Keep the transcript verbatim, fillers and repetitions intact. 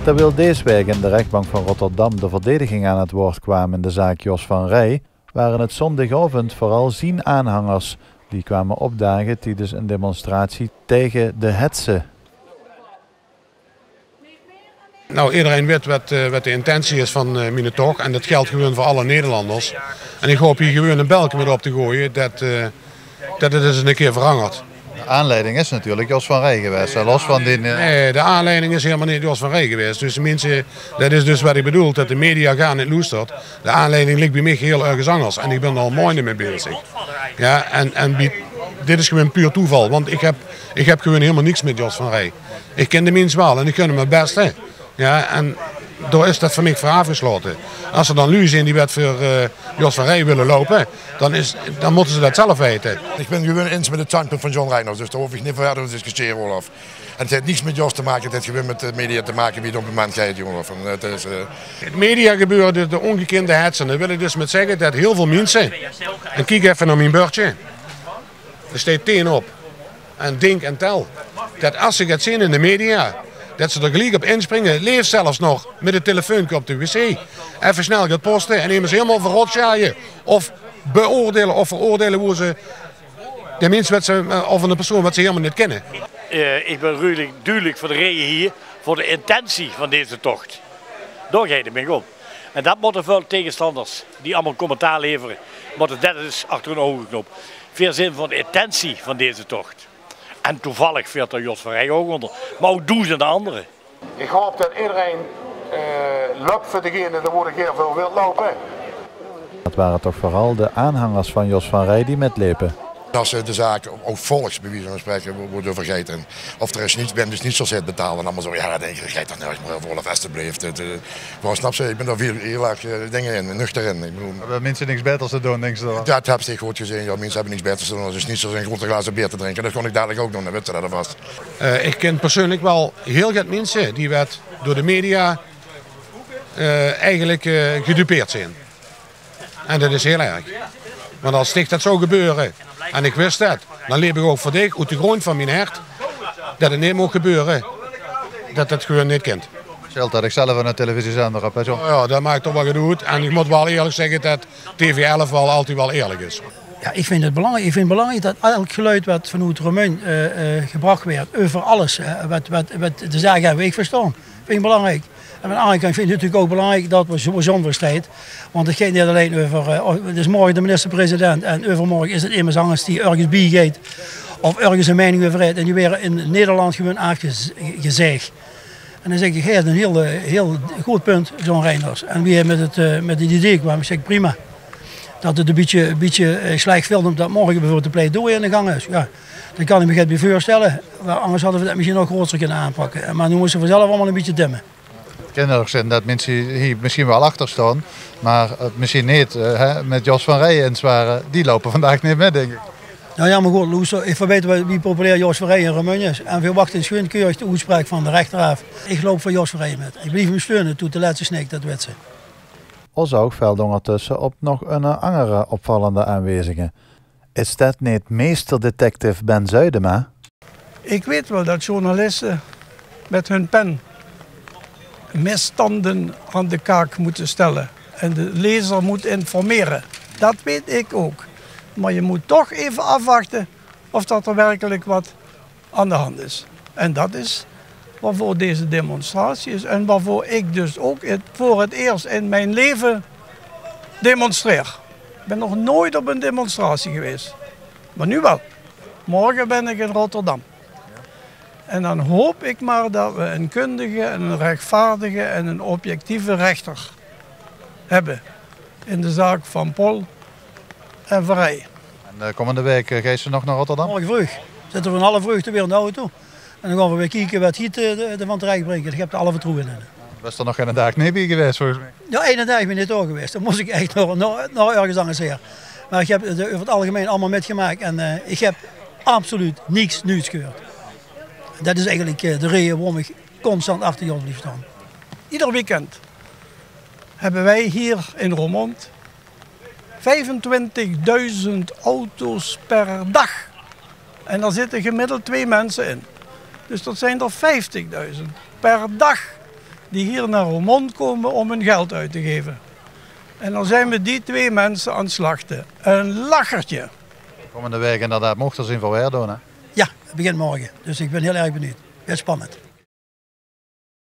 Terwijl dees waek in de rechtbank van Rotterdam de verdediging aan het woord kwaam in de zaak Jos van Rij, waren het zondigaovend vooral zien aanhangers die kwamen opdagen tijdens een demonstratie tegen de hetze. Nou, iedereen weet wat, eh, wat de intentie is van eh miene toch. En dat geldt gewoon voor alle Nederlanders. En ik hoop hier gewoon een belke met op te gooien dat, eh, dat het eens een keer verandert. De aanleiding is natuurlijk Jos van Rij geweest, hè, los van die... eh, Nee, de aanleiding is helemaal niet Jos van Rij geweest. Dus de mensen, dat is dus wat ik bedoel, dat de media gaan niet loestert. De aanleiding ligt bij mij heel ergens anders. En ik ben er al maanden mee bezig. Ja, en, en bij, dit is gewoon puur toeval, want ik heb, ik heb gewoon helemaal niks met Jos van Rij. Ik ken de mens wel en ik gun hem het beste. Ja, en daar is dat voor mij voor afgesloten. Als er dan lui zijn die wat voor eh Jos van Rij willen lopen, dan, is, dan moeten ze dat zelf weten. Ik ben gewoon eens met het standpunt van John Reinders, dus daar hoef ik niet verder te discussiëren, Olaf. En het heeft niks met Jos te maken, het heeft gewoon met de media te maken wie het op het moment gaat, Olaf. En het is, eh, Het mediagebeuren, de, de ongekende hetze, daar wil ik dus met zeggen dat heel veel mensen, en kijk even naar mijn bordje, er staat tien op. En denk en tel dat als ze het zien in de media, dat ze er gelijk op inspringen. Leeft zelfs nog met het telefoontje op de wc. Even snel gaat posten en immers helemaal verrot sjaaien. Of beoordelen of veroordelen hoe ze de mens wat ze, eh, of een persoon wat ze helemaal niet kennen. Eh, ik ben duidelijk, duidelijk voor de rij hier, voor de intentie van deze tocht. Daar gaat het mij om. En dat moeten veel tegenstanders, die allemaal commentaar leveren, moeten dat eens achter hun ogen knopen. Veel zin voor de intentie van deze tocht. En toevallig veert er Jos van Rij ook onder, maar ook duizenden anderen. Ik hoop dat iedereen eh löp voor degene die worden hier veel wilt lopen. Het waren toch vooral de aanhangers van Jos van Rij die metlepen. Als je de zaak ook volgt, bij wijze van spreken, wo- worden vergeten. Of er is niet, ben dus niet zo zit betalen en allemaal zo. Ja, dan denk ik, ik ga toch nergens meer voor, of alsjeblieft. Het, eh, gewoon, snap je, ik ben daar veel heel erg eh, dingen in, nuchter in. Ik bedoel, Hebben mensen niks beters te doen, denken ze dan? Dat heb ik goed gezien. Ja, mensen hebben niks beters te doen dan dus niet zo een grote glazen beer te drinken. Dat kon ik dadelijk ook doen, dan weten ze dat alvast. Eh, ik ken persoonlijk wel heel veel mensen die wat door de media eh, eigenlijk eh, gedupeerd zijn. En dat is heel erg. Want als dich dat zou gebeuren en ik wist dat, dan leep ik ook voor dich uit de grond van mijn hart dat het niet mocht gebeuren. Dat het gewoon niet kent. Scheelt dat ik zelf aan de televisiezender heb, hè, John? Ja, dat maakt toch wel gedoe. En ik moet wel eerlijk zeggen dat T V elf wel altijd wel eerlijk is. Ja, ik vind het belangrijk. Ik vind het belangrijk dat elk geluid wat vanuit Remunj eh, eh, gebracht werd, over alles, eh, wat, wat, wat de zaak hebben ik verstaan, vind ik belangrijk. En aan de andere kant vind ik het natuurlijk ook belangrijk dat we zo- zo'n verstrijd. Want het gaat niet alleen over, eh, oh, het is morgen de minister-president en overmorgen is het iemand anders die ergens bij gaat of ergens een mening over heeft. En die werden in Nederland gewoon aafgezeegd. En dan zeg ik, hij heeft een heel, eh, heel goed punt, John Reinders. En wie hij met het, eh, met het idee kwam, ik zeg prima. Dat het een beetje, een beetje eh, slecht veld omdat morgen bijvoorbeeld de pleidooi aan de gang is. Ja, dat kan ik me het bij voorstellen. Maar anders hadden we dat misschien nog groter kunnen aanpakken. Maar nu moesten we zelf allemaal een beetje dimmen. Het kan ook zijn dat mensen hier misschien wel achter staan, maar het misschien niet eh, hè, met Jos van Rij eens waren. Die lopen vandaag niet met, denk ik. Nou ja, maar goed, Loes, ik weet wel wie populair Jos van Rij in Remunj is. En we wachten eens gewoon keurig de uitspraak van de rechter af. Ik loop voor Jos van Rij met. Ik blijf hem steunen tot de laatste snik, dat weet ze. Os oog velt ondertussen op nog een andere opvallende aanwezige. Is dat niet meesterdetective Ben Zuidema? Ik weet wel dat journalisten met hun pen misstanden aan de kaak moeten stellen en de lezer moet informeren. Dat weet ik ook. Maar je moet toch even afwachten of dat er werkelijk wat aan de hand is. En dat is waarvoor deze demonstratie is en waarvoor ik dus ook het, voor het eerst in mijn leven demonstreer. Ik ben nog nooit op een demonstratie geweest. Maar nu wel. Morgen ben ik in Rotterdam. En dan hoop ik maar dat we een kundige en een rechtvaardige en een objectieve rechter hebben in de zaak van Pol en Verrij. En de komende week eh, geeft ze nog naar Rotterdam? Morgen vroeg zitten we een half uur weer in de auto. En dan gaan we weer kijken wat hier eh, de- ervan terecht brengt. Ik heb er alle vertrouwen in. Was er nog geen dag niet bij geweest volgens mij? Ja, één dag ben ik niet door geweest. Dan moest ik echt nog, nog, nog ergens anders heen. Maar ik heb het over het algemeen allemaal metgemaakt. En eh, ik heb absoluut niks nieuws gehoord. Dat is eigenlijk eh, de reden waarom ik constant achter Jos blijf staan. Ieder weekend hebben wij hier in Roermond vijfentwintigduizend auto's per dag. En daar zitten gemiddeld twee mensen in. Dus dat zijn er vijftigduizend per dag die hier naar Roermond komen om hun geld uit te geven. En dan zijn we die twee mensen aan het slachten. Een lachertje. Komende waek inderdaad mocht er zien veur weer doen, hè? Ja, het begint morgen. Dus ik ben heel erg benieuwd. Weer spannend.